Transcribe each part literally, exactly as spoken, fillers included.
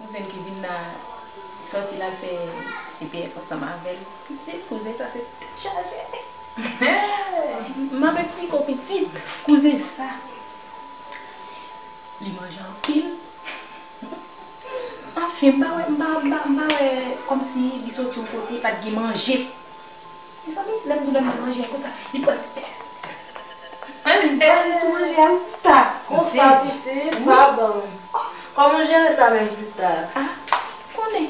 Kouzen ki vin la, sòti la fè C P F ansanm avè l. Pitit, kouzen sa se tèt chaje. M ap esplike w pitit, kouzen sa. Li manje anpil. Anfen, m pa wè, m pa, m pa, m pa wè kòmsi li soti yon kote, pa t gen manje. Mezanmi, lè m di w lè m nan manje a konsa, li pran. Ann vale sou manje a wi, sista. Konsa, pitit, pa bon. Kòman w jere sa menm, sista? Ah, konnen.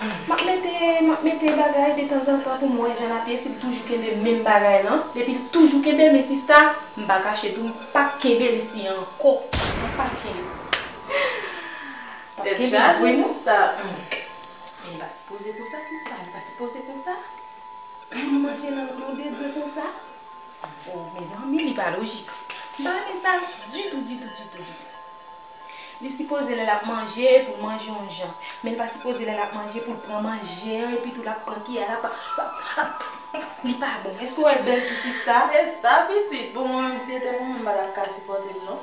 M ap mete, m ap mete bagay detanzantan pou m wè jan l ap ye, si l toujou kenbe menm bagay lan. Depi l toujou kenbe, men sista, m pa kache tou, m p ap kenbe li si ankò. M p ap kenbe l, sista. M p ap kenbe l vre, non. Sista. Men li pa sipoze konsa, sista, li pa sipoze konsa. Pou nou manje nan yon degre konsa? Oh, mezanmi, li pa lojik. M pa renmen sa ditou, ditou, ditou, ditou. Li sipoze lè l ap manje, pou l manje yon jan. Men l pa sipoze lè l ap manje, pou l pran manje an, epi tou l ap pran kiyè, l ap, ap, ap. Li pa bon. Èske w wè l bèl tou, sista? E sa, pitit. Bon, mwen menm, si se te mwen menm, m pa t ap ka sipòte l, non.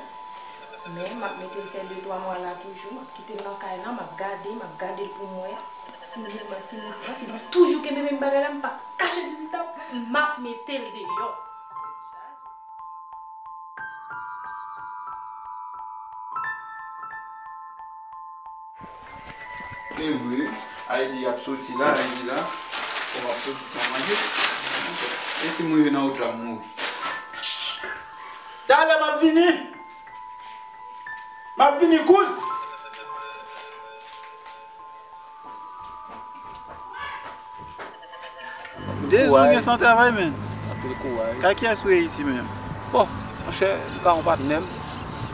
Men, m ap mete l fè de twa mwa la toujou. M ap kite l nan kay lan, m ap gade, m ap gade l pou m wè. Timidman, timidman, si li toujou kenbe menm bagay la, m p ap kache pou sista, m ap mete l deyò. Se vre, Ayiti ap soti la, Ayiti la, kòm ap soti san manje. E si m rive nan wout la, m mouri. Talè m ap vini! M ap vini, kouz! Dezon gen san travay, men. Anpil kouraj. Kay kiyès ou ye isi menm? Bon, monchè, m ka yon patnè m.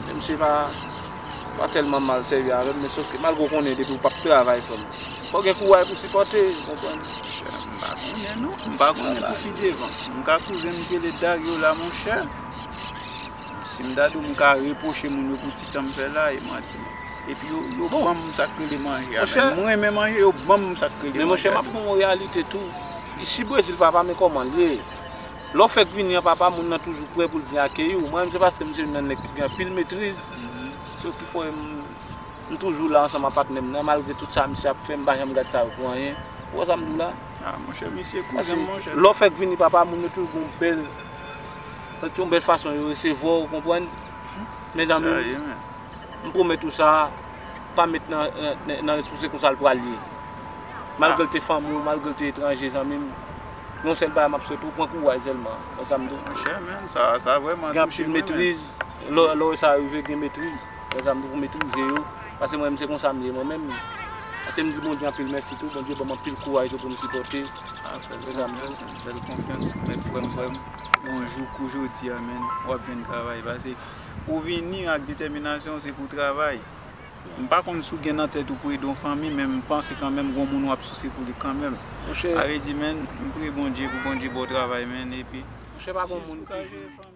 Men misye pa, pa tèlman mal sèvi avè m, men sòf ke malgre w konnen depi w p ap travay, frè m, fò w gen kouraj pou sipòte, w konprann? Monchè, m pa konnen, non. M pa konnen pou pi devan. M ka kouzen m ki rele Dario la, monchè. Si m ta di w m ka repwoche moun yo pou ti tan m fè la, e manti m. Epi yo, yo ban m sa k rele manje a, men mwen renmen manje, yo ban m sa k rele manje a tou. Men monchè, m ap ba w yon reyalite tou. Isi Brezil, papa, men kòman l ye. Lè w fèk vini an, papa, moun nan toujou prè pou l vin akeyi w. Mwen menm, se paske m se youn nan nèg ki gen anpil metriz. Se ki fè m, m toujou la ansanm ak patnè m nan, malgre tout sa misye ap fè, m pa janm gad sa yo pou anyen. Ou wè sa m di w la? Ah, monchè, misye kouzen m, monchè. Lè w fèk vini, papa, moun yo toujou gen yon bèl, yon bèl fason yo resevwa w, ou konprann? Mezanmi, m pwomèt ou sa, pa met nan, nan, nan lespri w se konsa l pral ye. Malgre l te fanmi w, malgre l te etranje, zanmi m, yon sèl bagay m ap swete w, pran kouraj sèlman. Wè sa m di w? Monchè, men, sa, sa vrèman touche mwen, men. Gen anpil metriz, lè, lè sa rive, gen metriz. Wè sa m di w, pou metrize yo. Paske mwen menm, se konsa m ye, mwen menm. Paske m di Bondye anpil mèsi tou, Bondye ban m anpil kouraj tou pou m sipòte. Ah, fè l konfyans, men, fè l konfyans, mèt frè m, frè m. Yon jou kou jodi a, men, w ap jwenn travay. Paske ou vini ak detèminasyon, se pou travay. M pa konn si w gen nan tèt ou pou ede yon fanmi, men m panse kanmenm gon moun w ap souse pou li kanmenm. Monchè. Sa vle di, men, m priye Bondye pou Bondye ba w travay, men, epi jis pou ka jere fanmi.